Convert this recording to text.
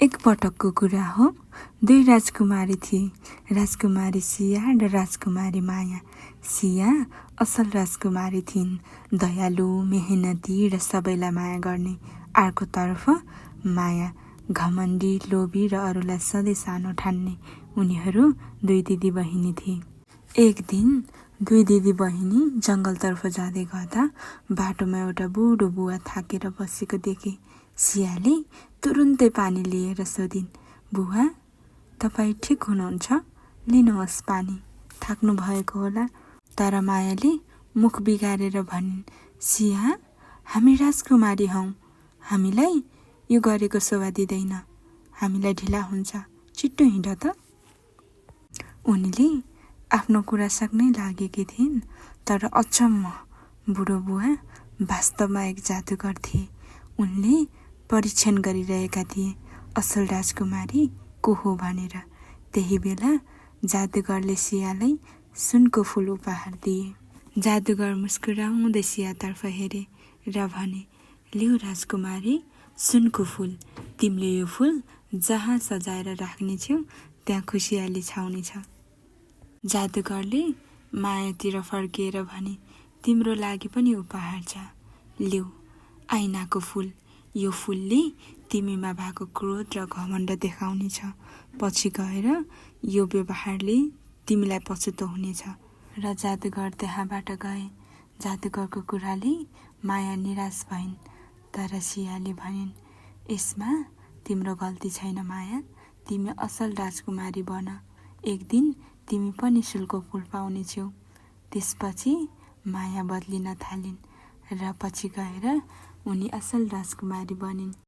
एक पटकको कुरा हो। 2 राजकुमारी थिए, राजकुमारी सिया र राजकुमारी माया। सिया असल राजकुमारी थिइन्, दयालु, मेहनती र सबैलाई माया गर्ने। अर्कोतर्फ माया घमण्डी, लोभी र अरूलाई सधैँ सानो ठान्ने। उनीहरू 2 दिदी बहिनी थिए। एक दिन 2 दिदी बहिनी जङ्गलतर्फ जाँदै गर्दा बाटोमा एउटा बुढो बुवा थाकेर बसेको देखे। सियाले तुरुन्तै पानी लिएर सोधिन्, बुवा, तपाईँ ठिक हुनुहुन्छ? लिनुहोस् पानी, थाक्नु भएको होला। तर मायाले मुख बिगारेर भनिन्, सिया, हामी राजकुमारी हौँ, हामीलाई यो गरेको शोभा दिँदैन, हामीलाई ढिला हुन्छ, छिट्टो हिँड त। उनीले आफ्नो कुरा सक्नै लागेकी थिइन्, तर अचम्म, बुढो बुवा वास्तवमा एक जादुगर थिए। उनले परीक्षण गरिरहेका थिए असल राजकुमारी को हो भनेर। त्यही बेला जादुगरले सियालाई सुनको फूल उपहार दिए। जादुगर मुस्कुराउँदै सियातर्फ हेरे र भने, लिऊ राजकुमारी, सुनको फूल, तिमीले यो फूल जहाँ सजाएर राख्नेछौ त्यहाँ खुसियाली छाउनेछ। जादुगरले मायातिर फर्किएर भने, तिम्रो लागि पनि उपहार छ, लिऊ ऐनाको फूल। यो फूलले तिमीमा भएको क्रोध र घमण्ड देखाउनेछ। पछि गएर यो व्यवहारले तिमीलाई पछुतो हुनेछ। र जादुगर त्यहाँबाट गए। जादुगरको कुराले माया निराश भइन्, तर सियाले भनिन्, यसमा तिम्रो गल्ती छैन माया, तिमी असल राजकुमारी बन। एक दिन तिमी पनि सुनको फूल पाउनेछौ। त्यसपछि माया बदलिन थालिन् र पछि गएर उनी असल राजकुमारी बनिन्।